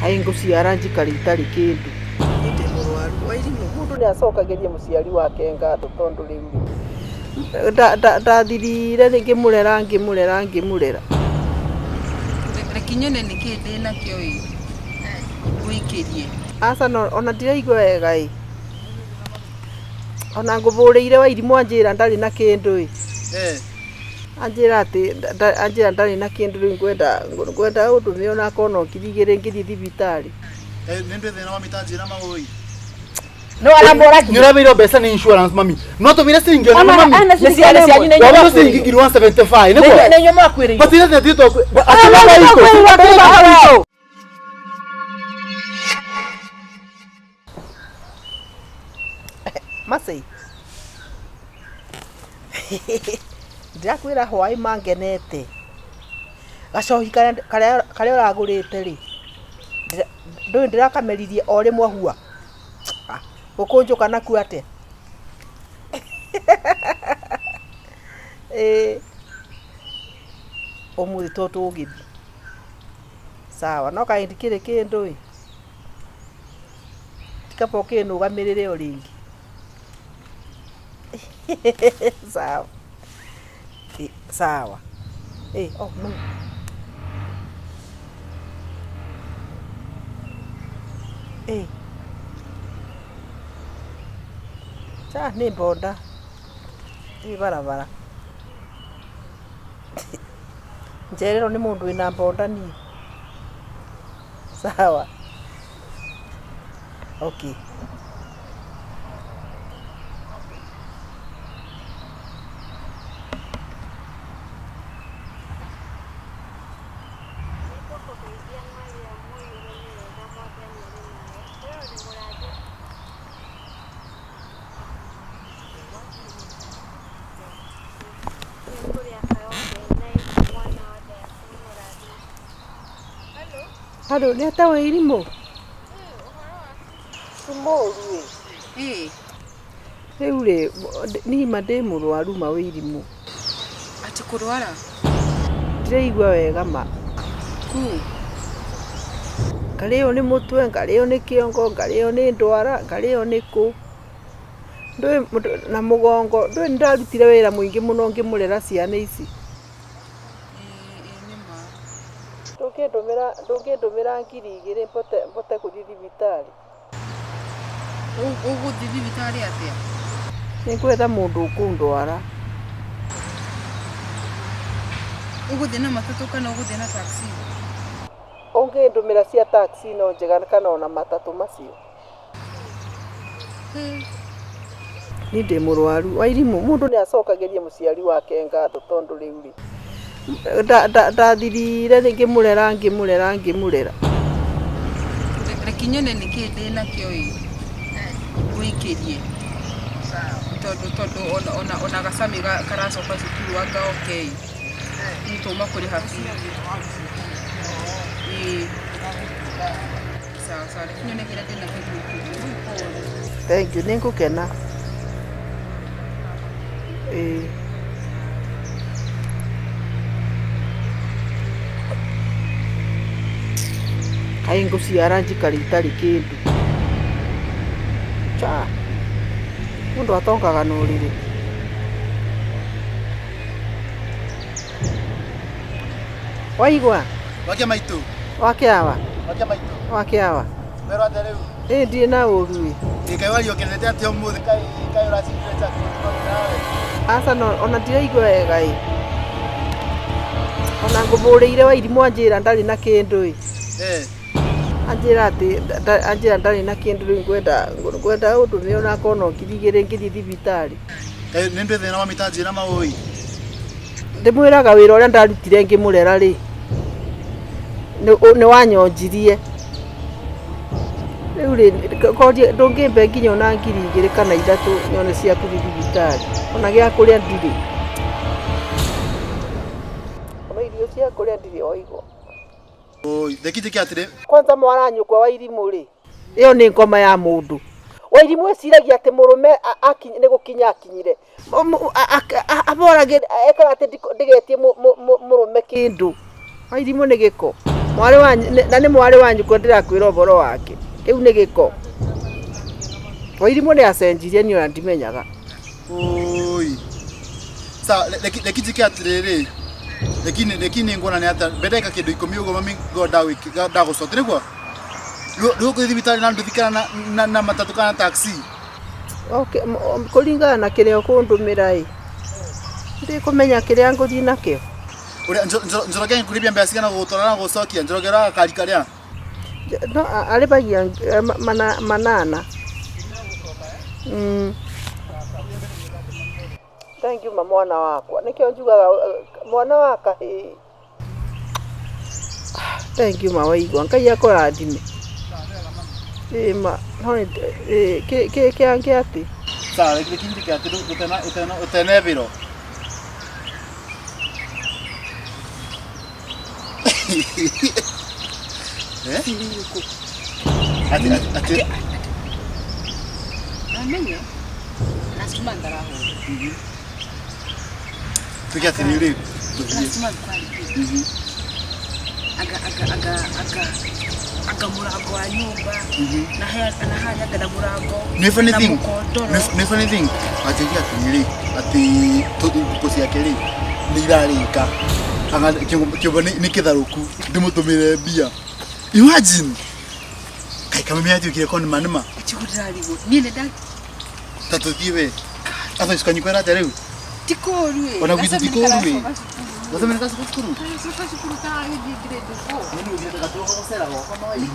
Kaĩ ngũciara njikare itarĩ kĩndũ. Niĩ ndĩ mũrwaru. Wairimũ, mũndũ nĩ acokagĩria mũciari wake ngatho tondũ rĩu ndathirire ngĩmũrera ngĩmũrera ngĩmũrera. Reke nyone nĩkĩ ndĩ nakĩo ĩ ngũikĩrie. Aca ona ndiraigua wega ĩ. Ona ngũbũrĩire Wairimũ anjĩra ndarĩ na kĩndũ ĩ. Anjĩra atĩ anjĩra ndarĩ na kĩndũ rĩu ngwenda ngwenda ũndũme onakorwo no 2000 ngĩthiĩ thibitarĩ. Nĩ ndĩ thĩna mami ta njĩra maũĩ. Nĩ waramũragia. Nĩ ũrabeirwo mbeca nĩ insurance mami. No tũmire ciringi ona mami. Nĩ ciana cianyu nĩ inyuĩ Wabeirwo ciringi 175 nĩguo. Nĩ inyuĩ mwakuĩrĩirwo. Gũtirĩ thĩna ithuĩ twaku. Atĩ mama witũ. Mercy. Ndĩrakwĩra hwaĩ mangenete. Gacohi karĩa ũragũrĩte rĩ, ndũĩ ndĩrakameririe o rĩmwe hua. Gũkũnjũka nakuo atĩa? Ĩĩ. Ũmũthĩ to tũgĩthiĩ. Sawa, no kaĩ ndikĩrĩ kĩndũ ĩ. Ti kaba ũkĩnũgamĩrĩre o rĩngĩ. Sawa. Sawa. Oh no. Cha nĩ mbonda ĩ barabara. Njererwo nĩ mũndũ wĩna mbonda niĩ. Sawa. Okay. Haro, nĩ ata wĩ irimũ? Ti mũru ĩ. Ĩĩ. Rĩu rĩ, niĩ ma ndĩ mũrwaru ma wĩ irimũ. Atĩ kũrwara? Ndiraigua wega ma. Kũ? Ngarĩo nĩ mũtwe, ngarĩo nĩ kĩongo, ngarĩo nĩ ndwara, ngarĩo nĩ kũ. Ndũĩ na mũgongo, ndũĩ nĩ ndarutire wĩra mũingĩ mũno ngĩmũrera ciana ici. Ĩĩ nĩ ma. Ndũngĩndũmĩra 2000 mbote gũthiĩ thibitarĩ? Ũgũthiĩ thibitarĩ atĩa? Nĩngwetha mũndũ ũkũndwara. Ũgũthiĩ na matatũ kana ũgũthiĩ na taxi? Ũngĩndũmĩra cia taxi no njega kana ona matatũ macio. Niĩ ndĩ mũrwaru. Wairimũ, mũndũ nĩ acokagĩria mũciari wake ngatho tondũ rĩu rĩ, ndathirire ngĩmũrera ngĩmũrera ngĩmũrera. Reke nyone nĩkĩ ndĩ nakĩo ĩ ngũikĩrie. Tondũ tondũ ona ona gacamĩ karacoka cukuru anga oke ĩ, nĩ twauma kũrĩha bithi. Ĩĩ. Sawa sawa, reke nyone kĩrĩa ndĩ nakĩo ngũikĩrie. Rĩu pole. Thank you, nĩ ngũkena. Ĩĩ. Kaĩ ngũciara njikare itarĩ kĩndũ. Cha. Mũndũ atongaga na ũrĩrĩ. Waigua? Wakia maitũ. Wakĩawa? Wakia maitũ. Wakĩawa? Werwo atĩa rĩu? Ĩ ndirĩ na ũru ĩ. Ĩ kaĩ wariongererete atĩa ũmũthĩ kaĩ kaĩ ũracindire chaki nawe. Aca no ona ndiraigua wega ĩ. Ona ngũbũrĩire Wairimũ anjĩra ndarĩ na kĩndũ ĩ. Anjĩra atĩ anjĩra ndarĩ na kĩndũ rĩu ngwenda ngwenda ũndũme onakorwo no 2000 ngĩthiĩ thibitarĩ. Nĩ ndĩ thĩna mami ta njĩra maũĩ. Ndĩmwĩraga wĩra ũrĩa ndarutire ngĩmũrera rĩ, nĩ wanyonjirie. Rĩu rĩ, ndũngĩmbe nginya ona 2000 kana 3 nyone cia kũthiĩ thibitarĩ. Ona gĩa kũrĩa ndirĩ. Ona irio cia kũrĩa ndirĩ waigua. Reke njĩke atĩrĩ. Kwanza mwaranyũkwa Wairimũ rĩ, ĩyo nĩ ngoma ya mũndũ. Wairimũ eciragia atĩ mũrũme nĩ gũkinya akinyire. Aboragĩra ekaga atĩ ndĩgetie mũrũme kĩndũ. Wairimũ nĩ gĩko. Mwarĩ wa na nĩ mwarĩ wa nyũkwa ndĩrakwĩra ũhoro wake. Kĩu nĩ gĩko. Wairimũ nĩ acenjirie niĩ ona ndimenyaga. Oi. Sa reke njĩke atĩrĩrĩ. Reki nĩ nguona nĩ atĩa mbere kĩndũ ikũmi ũguo mami ngo ndagũcote nĩguo. Rĩu ũgũthiĩ thibitarĩ na nduthi kana na matatũ kana taxi. Okay, kũringana na kĩrĩa ũkũndũmĩra ĩ. Ndikũmenya kĩrĩa ngũthiĩ nakĩo. Ũrĩa Njoroge ngũrĩbia mbeca cigana gũgũtwara na gũgũcokia Njoroge ũraga gakari karĩa. No arĩhagia manana. Thank you ma mwana wakwa. Nĩkĩo njugaga mwana wa kahĩĩ. Thank you ma waigua. Ngai akũrathime. Ĩĩ ma no kĩ kĩangĩ atĩ. Sawa, reke njĩke atĩ ũtena bĩro. Eh? Ati ati Amenye. Last month arahũra. Tuge atĩrĩrĩ. Last month kwarĩ. Aga aga aga aga aga mũrango wa nyũmba. Na na harĩa anga na mũrango. Nĩ funny thing. Nĩ funny thing. Anjĩria atĩrĩrĩ atĩ ngũkũ ciake rĩ nĩ irarĩka. Anga kĩũmba nĩ kĩtharũku ndĩmũtũmĩre mbia. Imagine. Kai kama mimi atuikire kwa nima nima. Kiugo ndĩrarigwo. Niĩ nĩ nda Ta tũthiĩ we. Atho cikanyikwera atĩa rĩu? Ti kũũru ĩ. Ona gwitũ ti kũũru ĩ. Gacemene gacoka cukuru. Karacoka cukuru karagĩthiĩ grade 4. Nĩ ũthiĩte gatuo gũcera gwakwa no ĩ.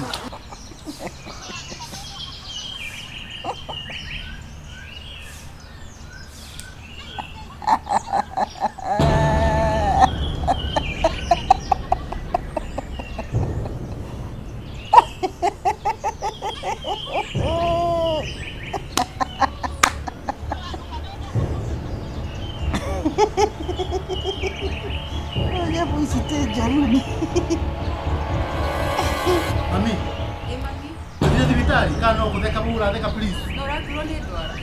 Mami. Tũthiĩ thibitarĩ kana no gũtheka mũratheka please. No ũraturwo nĩ ndwara.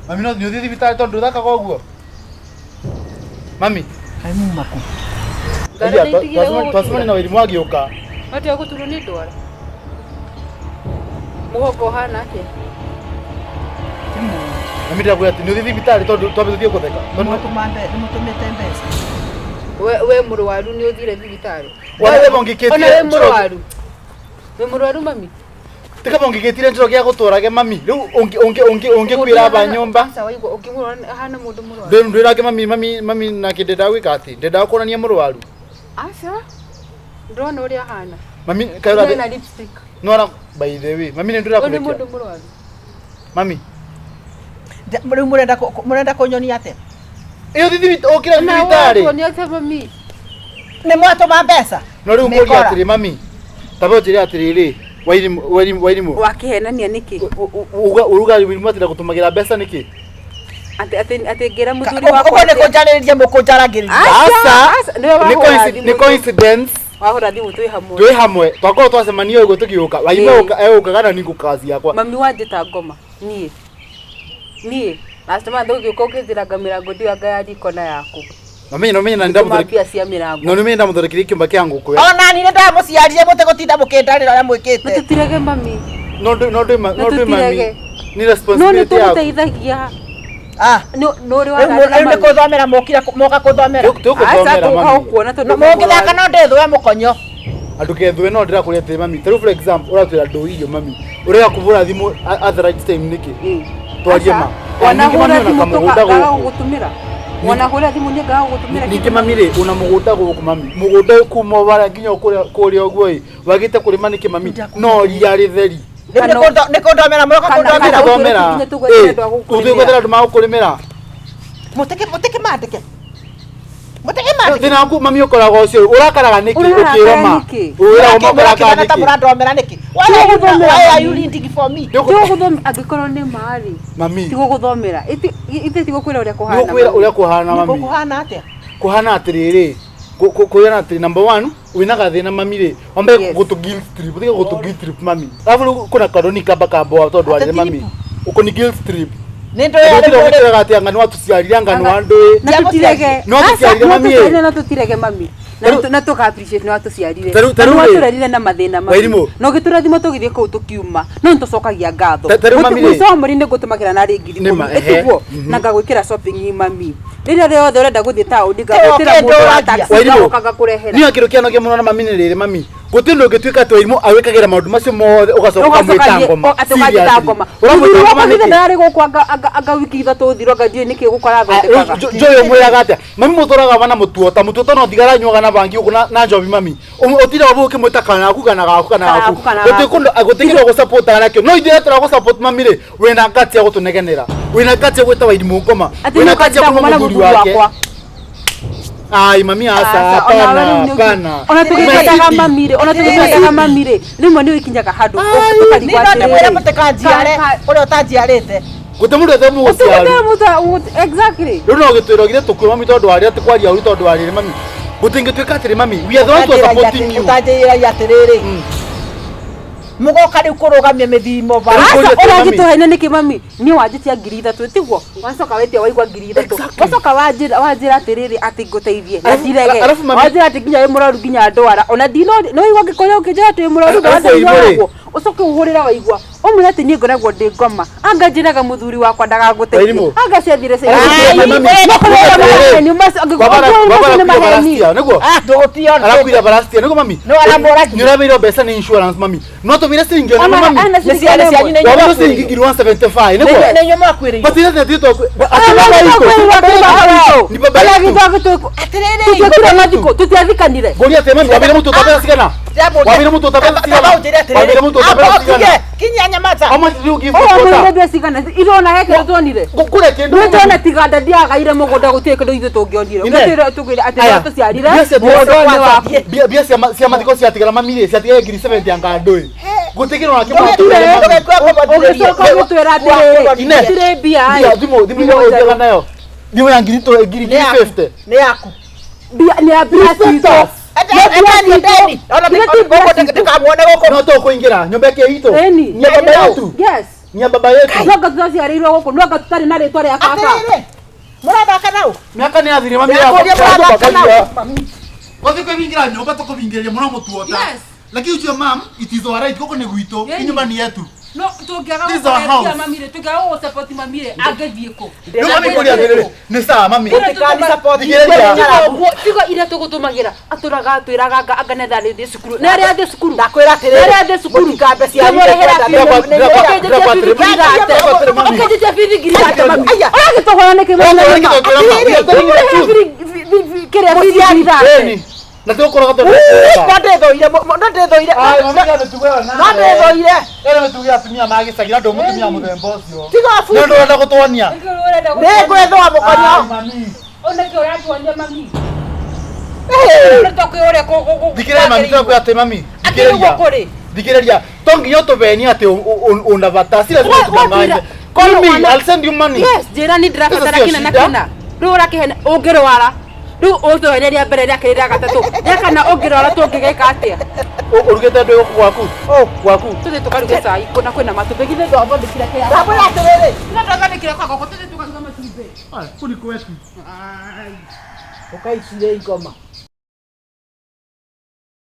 Mami no nĩ ũthiĩ thibitarĩ tondũ ndũthakaga ũguo. Mami. Kaĩ muma kũ? Twacemania na Wairimũ agĩũka. Atĩ ũgũturwo nĩ ndwara. Mũgongo ũhana atĩa? Mami ndĩrakwĩra atĩ nĩ ũthiĩ thibitarĩ tondũ twambe tũthiĩ gũtheka. Nĩmũtũmĩte mbeca. We mũrwaru nĩ ũthire thibitarĩ. Ona we bongĩkĩtie. Ona we mũrwaru. We mũrwaru mami. Tika bongĩkĩtire Njoroge agũtwarage mami. Rĩu ũngĩkwĩra ba nyũmba. Aca waigua ũngĩmũrora ahana mũndũ mũrwaru. Ndwĩrage mami mami mami nake ndenda gwĩka atĩ ndenda kuonania mũrwaru. Aca. Ndĩrona ũrĩa ahana. Mami kaĩ na lipstick. No ara by the way mami nĩ ndĩra Ũyũ nĩ mũndũ mũrwaru. Mami. Rĩu mũrenda kũnyonia atĩa? Ĩyo ũkĩra thibitarĩ. Na watuonia atĩa mami? Nĩ mwatũma mbeca. No rĩu ngũria atĩrĩ mami. Ta njĩre atĩrĩrĩ Wairimũ. Wakĩhenania nĩkĩ? Uruga Wairimũ atĩ ndagũtũmagĩra mbeca nĩkĩ? Atĩ ngĩra mũthuri wakwa. Ũguo nĩ kũnjarĩrĩria mũkũnjaragĩrĩria. Aca. Nĩ coincidence. Wahũra thimũ twĩ hamwe. Twĩ hamwe. Twakorwo twacemania ũguo tũgĩũka. Wairimũ egũkaga na nĩ kazi yakwa. Mami wanjĩta ngoma. Niĩ. Niĩ. Last month ũgĩũka ũkĩnjĩranga mĩrango ndianga ya riko na yaku. Mami no menya ndamũthondekire mbia cia mĩrango. No nĩ ndamũthondekeire kĩũmba kĩa ngũkũ. Ona niĩ ndamũciarire mũtegũtinda mũkĩndarĩra ũrĩa mwĩkĩte. Na tũtirege mami. No ndĩ mami. Nĩ responsibility yaku. No nĩ tũgũteithagia. Ah. No ũrĩ wa Rĩu nĩ kũthomera mokira moka kũthomera. Tũkũthomera mami. Tũgũkuona tondũ mũngĩthaka no ndĩthũe mũkonyo. Andũ kethwe no ndĩrakũria atĩrĩ mami. Ta rĩu for example ũratwĩra ndũ irio mami. Ũrega kũbũra thimũ at the right time nĩkĩ? Twarie ma. Wanahũra thimũ tũkaga gũgũtũmĩra. Wanahũra thimũ nĩ ngaga gũgũtũmĩra. Ningĩ mami rĩ una mũgũnda gũkũ mami. Mũgũnda kuma wara nginya kũrĩa ũguo ĩ. Wagĩte kũrĩma nĩkĩ mami? No ria rĩtheri. Nĩ kũndomera mũroka kũndomera. Kũthomera. Tũthiĩ gwethera andũ magũkũrĩmĩra. Mũtĩkĩ mandĩke. Mũtĩkĩ mandĩke. Thĩna waku mami ũkoragwo ũcio ũrakaraga nĩkĩ ũkĩroma? Ũragoma ũkarakara nĩkĩ? Mũrandomera nĩkĩ? Why are you reading for me? Tigũgũthomera angĩkorwo nĩ ma rĩ. Mami. Tigũgũthomera. Ithe tigũkwĩra ũrĩa kũhana. Nĩgũkwĩra ũrĩa kũhana mami. Kũhana atĩa? Kũhana atĩrĩrĩ. Kũhana atĩrĩ number 1 wĩna gathĩna mami rĩ. Wambe gũtũ guilt trip. Ũtige gũtũ guilt trip mami. Alafu rĩu kwĩna karoni kamba kamboa tondũ warĩ mami. Ũkũni guilt trip. Nĩ ndũĩ arĩa ũrĩraga atĩ anga nĩ watũciarire anga nĩ wandũĩ. Na tũtirege. No tũciarire mami. Na tũtirege mami. Na tũka appreciate nĩ watũciarire. Ta rĩu Na rĩ- watũrerire na mathĩna maingĩ. Wairimũ. Na ũgĩtũrathima tũgĩthiĩ kũu tũkiuma. No nĩtũcokagia ngatho. Ta rĩu mami rĩ- Mũico wa mweri nĩngũtũmagĩra narĩ ngiri Nĩ ma, ikũmi. ehe. Ĩtiguo? Na ngagwĩkĩra shopping mami. Rĩrĩa rĩothe ũrenda gũthiĩ taũni ngagwĩtĩra Ĩyo mũndũ wa kĩndũ taxi Wairimũ. ngagoka ngakũrehera. Niĩ kĩndũ kĩanogia mũno na mami nĩ rĩrĩ mami gũtirĩ ũndũ ũngĩtuĩka atĩ Wairimũ awĩkagĩra maũndũ macio mothe ũgacoka ũkamwĩta ngoma. atĩ ũkanjĩta ngoma. Ũramwĩta Mũthuri ngoma wakwa githĩ nĩkĩ? ndararĩ gũkũ anga wiki ithatũ thiru anga ndiũĩ nĩkĩ gũkũ arathondekaga. Njoyo mwĩraga atĩa mami mũtũraga wana mũtuota mũtuota no thigara anyuaga na bangi gũkũ na njobi mami ũtira wabu ũkĩmwĩta kana gaku kana gaku kana Kana gaku gaku, kana gũtirĩ gaku. kũndũ gũtirĩ kĩndũ gũsupportaga nakĩo no ithuĩ tũragũsupport mami rĩ wĩna guts ya gũtũnegenera wĩna guts ya gwĩta Wairimũ ngoma Atĩ wĩna nĩ guts ya ũkanjĩta kuma ngoma na mũthuri mũthuri wake. wakwa. Ai mami aca Aca, ona hapana we rĩu nĩ ũngĩ- hapana. ona tũgĩkwendaga mami rĩ ona tũgĩkwendaga mami rĩ rĩmwe nĩ ũkinyaga handũ ũkarigwo Niĩ no ndĩmwĩre atĩrĩrĩ mũtikanjiare ũrĩa ũtanjiarĩte. Gũtirĩ mũndũ ethe mũgũciari. Exactly. Rĩu no gĩtwĩrogire tũkue mami tondũ wa rĩrĩa tũkwaria ũru tondũ wa rĩrĩ mami gũtingĩtuĩka atĩrĩ mami we are the ones who are supporting you. Ũtanjĩragia atĩrĩrĩ. Mũgoka rĩu kũrũgamia mĩthimo bara. Rĩu Aca ngũria atĩrĩ, mami. ũragĩtũhenia nĩkĩ mami niĩ wanjĩtia ngiri ithatũ tiguo wacoka wetia waigua ngiri ithatũ Exactly. wacoka wanjĩra atĩrĩrĩ atĩ ngũteithie na Arabu- ndirege arabu mami- wanjĩra atĩ nginya wĩ mũrwaru nginya ndwara ona ndino no igua ngĩkũrĩa ũkĩnjĩra atĩ wĩ mũrwaru Arabu ndaigua Wairimũ rĩ. ũguo ũcoke ũhũrĩre waigua ũmwĩre atĩ niĩ ngoragwo ndĩ ngoma anga njĩraga mũthuri wakwa ndagagũteithie Wairimũ. anga ciathire Arabu Ai, mami, nĩ maheni nĩguo Ndũgũtio. arakuira barastia nĩguo mami No aramũragia. nĩ ũrabeirwo mbeca nĩ insurance mami no tũmire ciringi ona Ona- mami ana Nĩ ciana cianyu nĩ wabirwo inyuĩ ciringi ngiri 175 nĩguo Nĩ inyuĩ mwakuĩrĩirwo. batire tĩtĩ Ni baba yetu. Atĩrĩrĩ. tutiekire mathiko tutiathikanire ngũria atĩ mami wabire mũtu ũta mbeca cigana wabire mũtu ũta mbeca cigana wabire mũtu ũta mbeca cigana Kinya nyamaza. how much do you give ũũ for mwĩre water mbia cigana irona he kĩndũ tuonire kũrĩ kĩndũ nĩtwona tiganda ndiagaire mũgũnda gũtirĩ kĩndũ ithuĩ tũngĩonire Ine. Gũtirĩ tũkwĩra atĩ Aya. nĩwatũciarire Mbia cia- mũgũnda ũyũ nĩ waku mbia cia mathiko ciatigara mami rĩ ciatigara ngiri 70 anga ndũĩ gũtikĩrwo na kĩmwe ũgĩcoka ũgĩtwĩra atĩrĩrĩ Ine. gũtirĩ mbia Mbia, thimũ iria ũthiaga nayo thimũ ya ngiri ngiri Nĩ yaku. 50 Nĩ yaku. mbia nĩ ya mbia citũ Ndikamuone gũkũ. no tũkũingĩra nyũmba ĩkĩ itũ Ĩni. ni ya baba yetu yes ni ya baba yetu no anga tũtaciarĩirwo gũkũ no anga tũtarĩ na rĩtwa rĩa baba Atĩrĩrĩ. Mũrathaka nau. mĩaka nĩ yathire mami Ndĩrakũria mũrathaka nau. Gũthiĩ kwĩhingĩra nyũmba tũkũhingĩrĩria mũno mũtuota. Yes. Lakini ujue mam, it is our right gũkũ nĩ gwitũ, Yeni. hii nyũmba ni yetu. no tũngĩaga This is our gũkũrekia house. mami rĩ tũngĩaga gũgũsupport mami rĩ angĩthiĩ kũ Rĩu mami ngũria atĩrĩrĩ, nĩ sawa mami. Mũtikani-support. Ũguo, tiga iria tũgũtũmagĩra atũraga atwĩraga anga anga nĩ tharĩ thiĩ cukuru nĩ arĩa athiĩ cukuru Ndakwĩra atĩrĩrĩ. Nĩ arĩa athiĩ cukuru Mũtikambe cianyu Tũmũrĩhĩra nĩkwenda- bithi. Ũkĩnjĩtia bithi ngiri thate mami Aya. ũragĩtũhũra nĩkĩ mami Ũragĩtũhũra kĩrĩa bithi ngiri thate Ĩni. Na tũkũroga tondũ No ndĩthũire. No ndĩthũire. Ai, mami kana mĩtugo ĩyo No nawe. ndĩthũire. Ĩno mĩtugo ya atumia ma gĩcagi na ndũ mũtumia mũthemba ũcio. Tiga Nĩ wabu. ũndũ ũrenda gũtuonia. Nĩ ngwĩthũa mũkonyo. Ai, mami. Ũnĩkĩ ũratuonia mami Thikĩrĩria mami tũrakwĩra atĩ mami. Akĩrĩ ũguo kũrĩ. Thikĩrĩria. To nginya ũtũbenie atĩ una bata. Si lazima Wa- ũtũdanganye. watwĩra- Call me, Wana- I'll send you money. Yes, njĩra nĩ ndĩrabatara Icio kĩna na shida. kĩna rĩu ũrakĩhena ũngĩrwara rĩu ũtũhene rĩa mbere rĩa kerĩ rĩa gatatũ rĩa kana ũngĩrwara tũngĩgeka atĩa Ũrugĩte ndũ gũkũ gwaku? Gwaku. tũthiĩ tũkaruge cai na kwĩna matumbĩ githĩ ndwathondekire kĩrĩa Ndakwĩra atĩrĩrĩ. Githĩ ndwathondekire kagoko tũthiĩ tũkaruga matumbĩ Kũu nĩ kwetu. Ũkaicire ingoma.